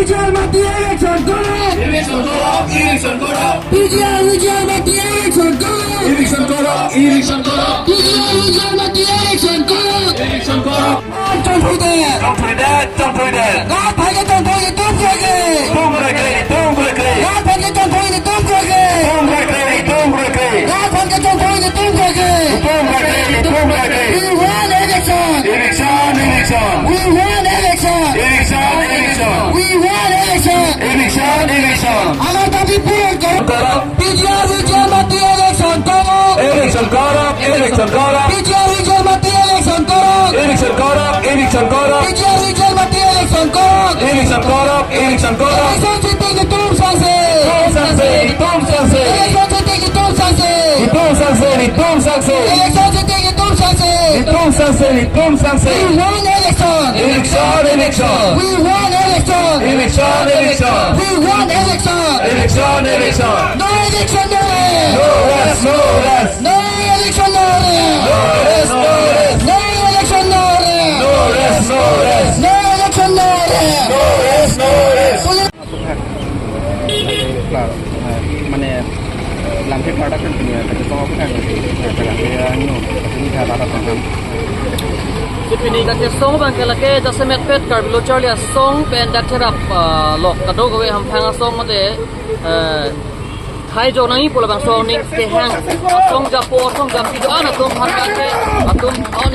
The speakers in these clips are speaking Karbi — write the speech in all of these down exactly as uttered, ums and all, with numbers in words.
Vijay Mati election korok! Election korok, election korok! P G R Vijay Mati election korok! Election korok, election korok! P G R Vijay Mati election korok! Election korok! Chongthui det! Chongthui det! Chongthui det! Rat aphan ke chongthui, netum kroike! Netum kroike! Netum kroike! Rat aphan ke chongthui, netum kroike! Netum kroike! Netum kroike! Rat aphan ke chongthui, netum kroike! Netum kroike! Netum kroike! We want election! Election! Election! We want election! Election! Election! We want election! Election! Election! Agar tapi purun korok! P G R Vijay Mati election korok! Election korok! Election korok! P G R Vijay Mati election korok! Election korok! Election korok! P G R Vijay Mati election korok! Election korok! Election korok! Election sitting netum sangse! Netum sangse! Netum sangse! Election sitting netum sangse! Netum sangse! Netum sangse! Election sitting netum sangse! Netum sangse! Netum sangse! We want election! Election! Election! We want election! Election! Election! We want election! Election! Election! No election, no rest! No rest! No rest! No election, no rest! No rest! No rest! No election, no rest! No rest! No rest! No election, no rest! No rest! No rest! Police মানে lampi production punya kerja sama bukan kerja dia anu ini dah rata paham. Si pini kachesong abang ke lake jasemet pet Karbi Lo Charli Asong pen dak cherap, ah, lok kadokave hamphang asong mate, eh, hai jo nangji pu labangso aning kehang asong japo asong japi do-an atum aphan ke atum on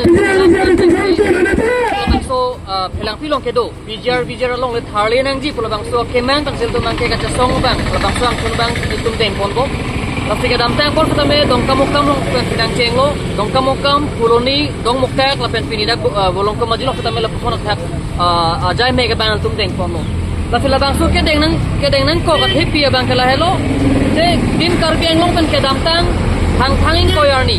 labangso, ah, phelangpi along kedo. P G R V G R along le tharle nangji pu labangso kemang tang sil tum abang ke kachesong abang, labangso angthun abang itum dengponbom. Lasi kedamtang apor setame Dongkamukam along pen pinang chenglo, Dongkamukam, Phuloni, Dongmukak, lapen pini dak, ah, Volongkom Aji along setame lapuson athak, ah, ajai me ke abang itum dengponlo. Lasi labangso kedeng nang, kedeng nangkok athepi abang ke lahelo. Je Team Karbi Anglong pen kedamtang Hangthang ingkoi arni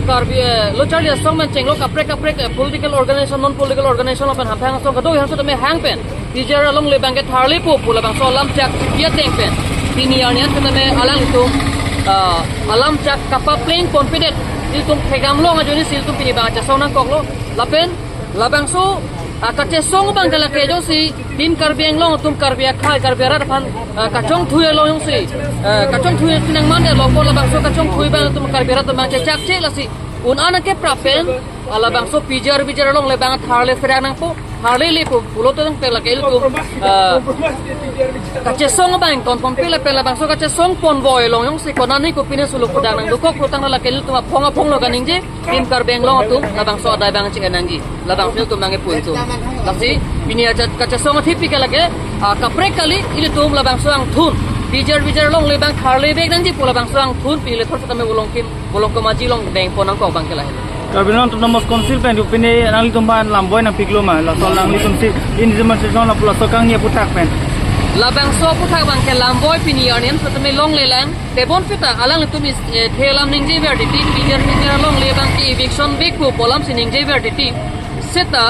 Karbi, eh, Lo Charli Asong pen chenglo kaprek kaprek, eh, political organization, non political organization lapen hamphang asong kadokave setame hang pen P G R alongle abang ke tharlepo pu labangso alam chak chipi ateng pen pini arni an setame alanglitum, ah, alam chak kapaplengponpedet. Ilitum thekdamlong ajoine si ilitum pini abang kachesong nangkoklo. Lapen labangso, ah, kachesong abang ke lake jongsi Team Karbi Anglong atum Karbi akhei Karbi arat aphan, ah, kachongthui along jongsi, ah, kachongthui si nangmandetlo pu labangso kachongthui abang atum Karbi arat atum abang chechakche lasi un-an ke prap pen, ah, labangso P G R V G R alongle abang tharle serak nangpo, tharlelepo pulo tangte lake ilitum, ah, kachesong abang ingtonponpe lapen labangso kachesong ponvoi along jongsi konatne kopine suluk pudang nangdokok pu tangte lake ilitum aphong aphong lo kaningje, Team Karbi Anglong atum labangso adai abang chik nangji, labangso atum abang epun atum. Lasi pini aja kachesong athepi ke lake, ah, kaprek kali ilitum labangso angthun P G R V G R alongle abang tharle vek nangji pu labangso angthun pini le thor setame Volongkim, Volongkom Aji along dengpon nangkok abang ke lahelo. Karbi Anglong Autonomous Council pen pini nanglitum aphan lamboi nangpiklo ma, laso nanglitum si in demonstration lapu laso kangni aphuthak pen. Labangso aphuthak abang ke lamboi pini arni an setame longlelang. Tebonpeta alanglitum is, eh, the alam ningjever titi, P G R V G R alongle abang ke eviction vekpo pu alam si ningjever titi. Seta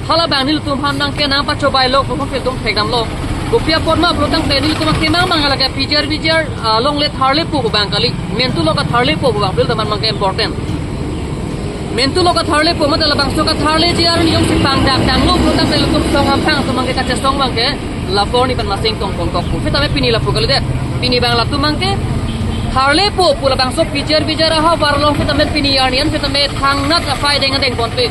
hala abang nelitum aphan abang ke nangpachobailok pu ilitum thekdamlo. Kopi apot ma pulo tangte nelitum akemang abang lake P G R V G R, ah, alongle tharlepo pu abang kali. Mentu lo katharlepo pu abang pu ilitum aphan abang ke important. Mentu lo katharlepo mate labangso katharleji arni jongsi pangdak tanglo pulo tangte ilitum song hamphang atum abang ke kachesong abang ke lapu arni pen masing tongpon kokpo. Setame pini lapu kalidet. Pini abang latum abang ke tharlepo pu labangso P G R V G R ahavar along setame pini arni an setame thangnat aphai deng dengponpe.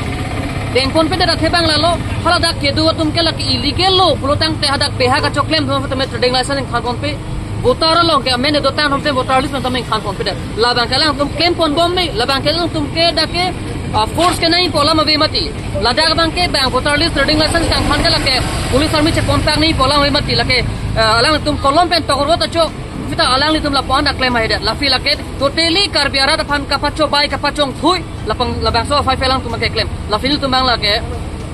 Dengponpedet athe abang lalo, haladak kedo atum ke lake illegal lo pulo tangte hadak beha kachoklem atum setame trading license ingthanponpe. Voter along ke amen dotang atum voter list pen setame ingthanponpedet. Labang ke alangtum klemponbom me, labang ke alangtum ke dak ke, ah, force kenangji pu alam ave mati. Ladak abang ke bang voter list trading license kangthan ke lake police army cheponpak nangji pu alam ave mati lake, ah, alangtum kolom pen tokor ta cho. Seta alanglitum lapu-an dak klem ahedet. Lasi lake totally Karbi arat aphan kapachobai kapachongthui. Lapang labangso aphai phelang atum abang ke klem. Lasi nelitum abang lake,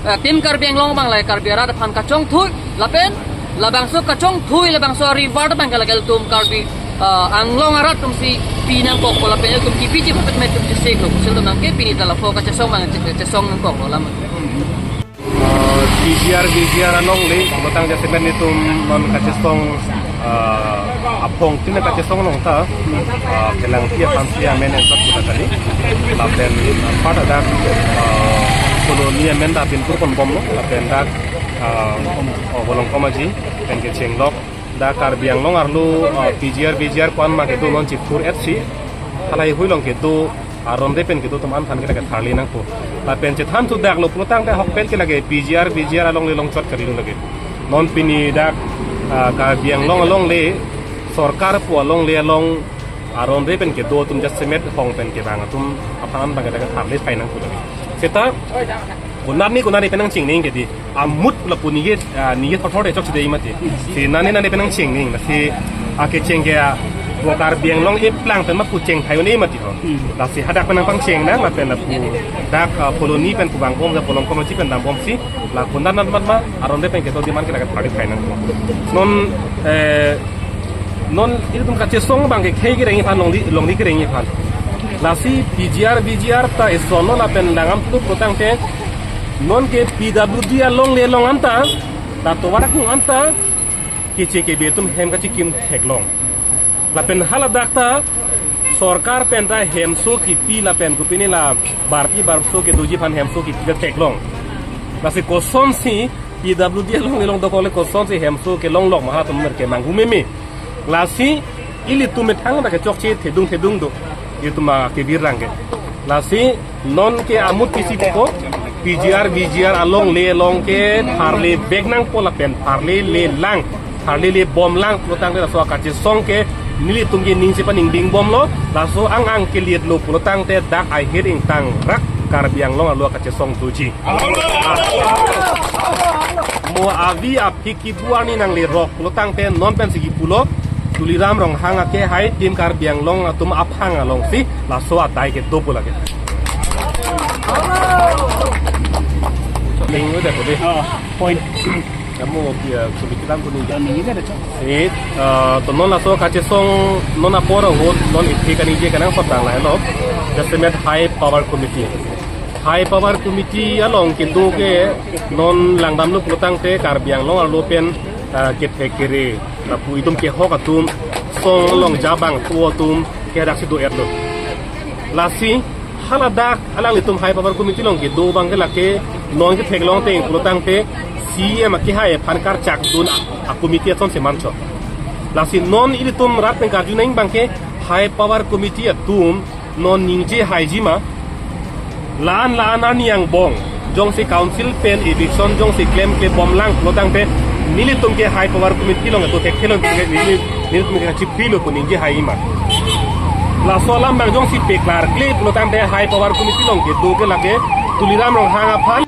eh, Team Karbi Anglong abang lake Karbi arat aphan kachongthui. Lapen labangso kachongthui labangso reward abang ke lake ilitum Karbi, eh, Anglong arat atum si pinangkokpo lapen ilitum kipiji patet me ilitum cheseklo. Sil atum abang ke pini ta lapu kachesong abang che-, chesong nangkoklo lam. Ah, P G R, V G R alongle, pulo tangte jasemet nelitum non kachesong, ah, aphong tin kachesong along ta, ah, kelang pi aphan si amen ensat puta kali. Lapen, ah, part adak, ah, Phuloni amen ta pinpurponbomlo, lapen dak, ah, oh, Volongkom Aji. Pen kechenglok, dak Karbi Anglong arlo, ah, P G R, V G R ko-an ma kedo non chithur-etsi, halahei hui along kedo, aron re pen kedo atum aphan ke dak ketharli nangpo. Lapen chethan thudaklo pulotangte ahok pen ke lake P G R, V G R alongle along chot kali lo lake. Non pini dak, ah, Karbi Anglong alongle, sorkar pu alongle along, aron re pen kedo atum jasemet hong pen kevang atum aphan abang ke dak ketharli thai nangpo lake. Seta, konat ni konat ni pen nangchingning ke di. Amut lapu ningje, ah, ningje thotthot chok chide mati. Si nane nane pen nangchingning, si akecheng ke, ah, vo Karbi Anglong eplang pen ma pu cheng thai un-e mati ho. Hmm. Lasi hadak pen nangpangcheng nang lapen lapu dak, ah, Phuloni pen pu vangbom, ja Phuloni committee pen vangbomsi, la konat nat mat ma aron re pen kedo atum aphan ke dak ketharli thai nang. Non, eh, non ilitum kachesong abang ke khei kereng aphan, longri, longri kereng aphan. Lasi P G R, V G R ta eson lo lapen langdam tu pulotangte non ke P W D alongle along anta, ta tovar kung anta, keche kebe atum hem kachikim theklong. Lapen haladak ta sorkar pen ta hemso kipi lapen kopine la barpi barso kedoji aphan hemso kipi ta theklong. Lasi kosonsi P W D alongle along dokok le kosonsi hemso kelonglok ma, halatum mer kemanghu meme. Lasi ilitum methang ta kechokche thedung thedung do. Ilitum ma kebirang ke. Lasi non ke amut pisi ko P G R, V G R alongle along ketharli vek nangpo lapen tharli le lang, tharli le bom lang pulotangte laso akachesong ke nelitum ke ning chepaningding bomlo, laso ang ang keliet lo pulotangte dak ahir ingtang rak Karbi Anglong arlo akachesong doji. Mo avi aphik kibu arni nanglerok pulotangte non pensi kipulo, Tuliram Ronghang akehai tim Karbi Anglong atum aphang alongsi laso adai kedo pu lake. Ning udah ko deh. Oh, point. Kamu dia sulit kita pun ini. Dan ini ada, Cok. Eh, eh, to non laso kachesong non apor ahut non iphi kaningje kanang sotang lahelo. Jasemet High Power Committee. High Power Committee along kedo ke non langdamlo pulotangte Karbi Anglong arlo pen, ah, kethek kere, lapu itum kehok atum, song along jabang tu atum ke daksi do-etlo. Lasi haladak alanglitum High Power Committee along kedo abang ke lake non ketheklong ateng pulotangte C E M akehai aphan karchak dun a, a committee ason semancho. Lasi non ilitum rat pen karju nang abang ke High Power Committee atum non ningje haiji ma, la-an la-an arni angbong jongsi council pen eviction jongsi klemkle bom lang pulotangte nelitum ke High Power Committee along to thekthe lo, neli, nelitum ke chiphilo pu ningje haiji ma. Laso alam abang jongsi peklarkle pulotangte High Power Committee along kedo ke lake Tuliram Ronghang aphan